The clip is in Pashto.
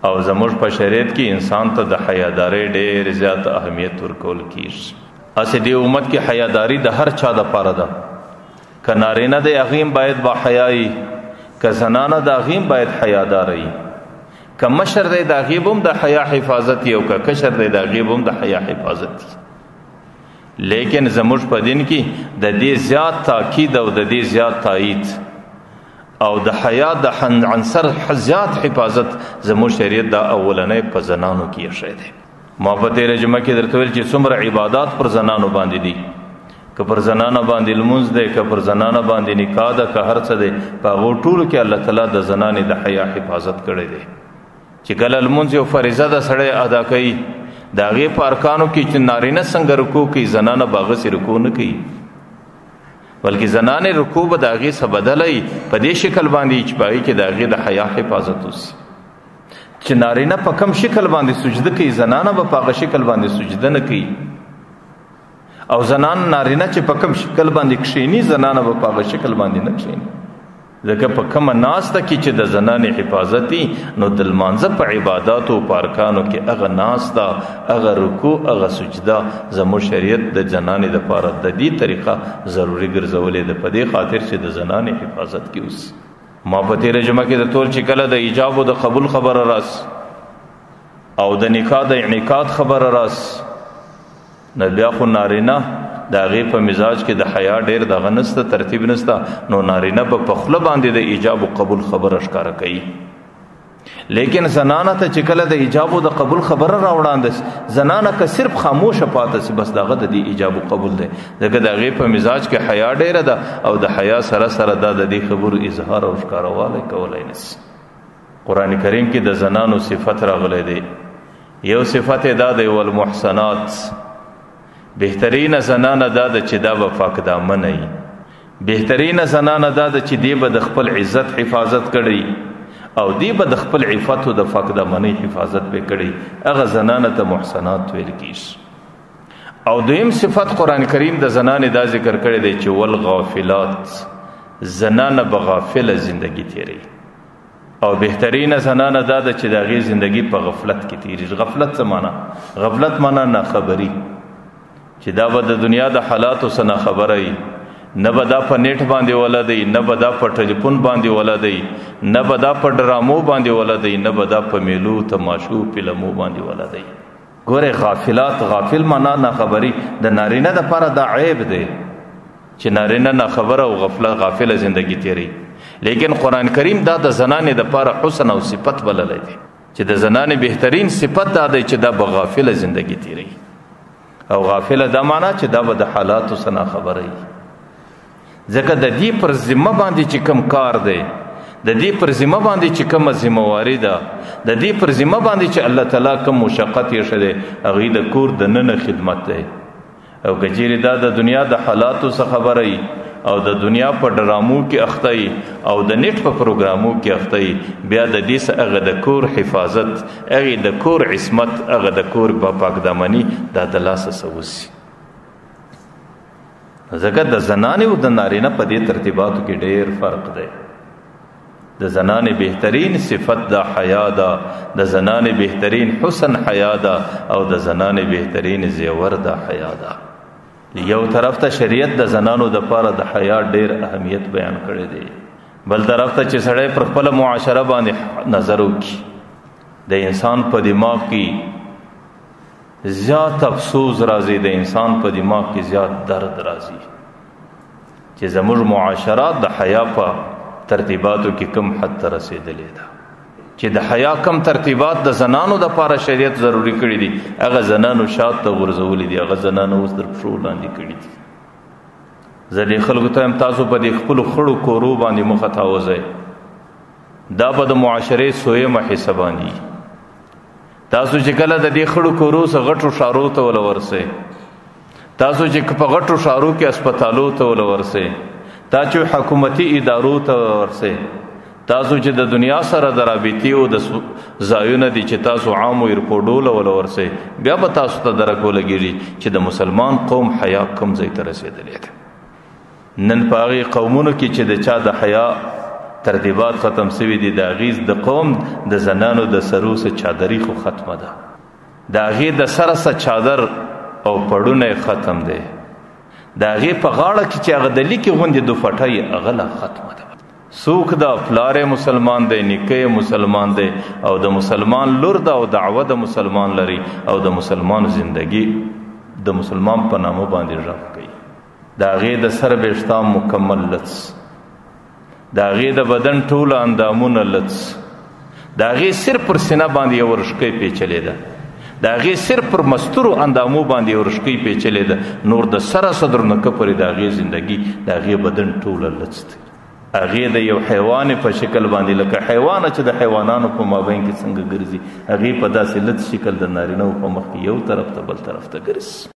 او زموږ په شریعت کې انسان ته د حیادارۍ ډېر زیات اهمیت ورکول کیږي. اسې دې امت کې حیاداری د هر چا د پاره ده. که نارینه دی هغه هم باید با حیا وي، که زنانه ده هغه هم باید حیادار وي، که مشر دی د هغې به هم د حیا حفاظت وي، او که کشر دی د هغې به هم د حیا حفاظت وي. لیکن زموږ په دین کې د دې زیات تاکید او د دې زیات تایید او د حیا د عنصر زیات حفاظت زموږ شریعت دا اولنی په زنانو کې ایښی دی. ما په تېره جمعه کې درته ویل چې څومره عبادات پر زنانو باندې دي، که پر زنانه باندې لمونځ دی، که پر زنانه باندې نکاح ده، که هر څه دی، په هغو ټولو کې الله تعالی د زنانې د حیا حفاظت کړی دی. چې کله لمونځ یو فریضه ده سړی ادا کوي، د هغې په ارکانو کې چې نارینه څنګه رکوع کوي، زنانه به هغسې رکوع نه کوي، بلکې زنانې رکوع به د هغې څه بدله وي، په دې شکل باندې چې په هغې کې د هغې د حیا حفاظت وسي. چې نارینه په کم شکل باندې سجده کوي، زنانه به په هغه شکل باندې سجده نه کوي، او زنان نارینه چې په کم شکل باندې کښیني، زنانه به په هغه شکل باندې نه کښیني. ځکه په کومه ناسته کې چې د زنانې حفاظت وي، نو د لمانځه په عباداتو او په ارکانو کې هغه ناسته، هغه رکوع، هغه سجده زموږ شریعت د زنانې دپاره د دې طریقه ضروري ګرځولې ده، په دې خاطر چې د زنانې حفاظت کې اوسي. ما په تېره جمعه کې د تول چې کله د ایجاب او د قبول خبره راس او د نکاح د انعقاد خبره راس، نو بیا خو نارینه د هغې په مزاج کې د حیا ډېر دغه نسته، ترتیب نسته، نو نارینه به په خوله باندې د ایجاب او قبول خبره ښکاره کوي. لیکن زنانه ته چې کله د ایجاب او د قبول خبره راوړاندې سي، زنانه که صرف خاموشه پاته سي، بس دغه د دې ایجاب او قبول دی، ځکه د هغې په مزاج کې حیا ډېره ده، او د حیا سره سره دا د دې خبرو اظهار او ښکاروالی کولی نه سي. قرآن کریم کې د زنانو صفت راغلی دی. یو صفت یې دا دی، والمحصنات، بهترینه زنانه دا ده چې دا به پاک دامنه وي، بهترینه زنانه دا ده چې دی به د خپل عزت حفاظت کړي، او دی به د خپل عفت او د پاک دامنۍ حفاظت به کړي، هغه زنانه ته محصنات ویل کیږي. او دویم صفت قرآن کریم د زنانې دا ذکر کړی دی چې والغافلات، زنانه به غافله زندگی تیروي، او بهترینه زنانه دا ده چې د هغې زندگی په غفلت کې تیریږي. غفلت څه معنا؟ غفلت معنا ناخبري، چې دا به د دنیا د حالاتو څخه ناخبره وي، نه به دا په نیټ باندې ولدی، نه به دا په ټلیفون باندې ولدی، نه به دا په ډرامو باندې ولدی، نه به دا په میلو تماشو فلمو باندې ولدی. ګوره غافلات، غافل معنا ناخبري، د نارینه دپاره دا عیب دی چې نارینه ناخبره او غافله زندگی تیروي، لیکن قرآن کریم دا د زنانې دپاره حسن او صفت بللی دی، چې د زنانې بهترین صفت دا دی چې دا به غافله زندگی تیروي. او غافله دا معنا چې دا به د حالاتو څخه ناخبره وي، ځکه د دې پر ذمه باندې چې کوم کار دی، د دې پر ذمه باندې چې کومه ذمهواري ده، د دې پر ذمه باندې چې الله تعالی کوم مشقت یې ښه دی، هغې د کور د ننه خدمت دی. او که چیرې دا د دنیا د حالاتو څخه خبره وي، او د دنیا په ډرامو کې اخته وي، او د نیټ په پروګرامو کې اخته وي، بیا د دې څخه هغه د کور حفاظت، هغې د کور عصمت، هغه د کور په پاکدامني دا د لاسه څه وسي. ځکه د زنانې او د نارینه په دې ترتیباتو کې ډېر فرق دی. د زنانې بهترین صفت دا حیا ده، د زنانې بهترین حسن حیا ده، او د زنانې بهترین زیور دا حیا ده. یو طرف ته شریعت د زنانو د پاره د حیا ډېر اهمیت بیان کړی دی، بل طرف ته چې سړی پر خپله معاشره باندې نظر وکړي، د انسان په دماغ کې زیات افسوس راځي، د انسان په دماغ کې زیات درد راځي چې زموږ معاشره د حیا په ترتیباتو کې کم حد ته رسېدلې ده. چې د حیا کم ترتیبات د زنانو د پاره شریعت ضروري کړي دي، هغه زنانو شاته ته غورځولي دي، هغه زنانو اوس تر پښو لاندې کړي دي. زه دې خلکو ته وایم، تاسو په دې خپلو خړو کورو باندې مخه تاوځئ، دا به د معاشرې سویمه حصه باندې. تاسو چې کله د دې خړو کورو څخه غټو ښارو ته وله ورسئ، تاسو چې په غټو ښارو کې هسپتالو ته وله ورسئ، تاسو حکومتي ادارو ته ورسئ، تاسو چې د دنیا سره د رابطې او د ځایونه دي چې تاسو عامو ایرپورټو له وله ورسئ، بیا به تاسو ته درک ولګېږي چې د مسلمان قوم حیا کوم ځای ته رسېدلې ده. نن په هغې قومونو کې چې د چا د حیا ترتیبات ختم سوي دي. د هغې د قوم د زنانو د سرو څه چادري خو ختمه ده، د هغې د سره څه چادر او پړونه ختم دی، د هغې په غاړه کې چې هغه د لیکې غوندې دوپټه یې هغه لا ختمه ده. څوک دا پلار مسلمان دی، نیکه مسلمان دی، او د مسلمان لور ده او دعوه د مسلمان لري او د مسلمان زندگی د مسلمان په نامه باندې غږ کوي. د هغې د سر ویښتان مکمل لڅ، د هغې د بدن ټول اندامونه لڅ، د هغې صرف پر سینه باندې یو رشکۍ پیچلې ده، د هغې صرف پر مستورو اندامو باندې یو رشکۍ پیچلې ده، نور د سره صدر نکه پورې د هغې زندگی د هغې بدن ټوله لڅ دی. هغې د یو حیوان په شکل باندې لکه حیوان چې د حیوانانو په مابین کې څنګه ګرځي، هغې په داسې لڅ شکل د نارینه په مخ کې یو طرف ته بل طرف ته ګرځي.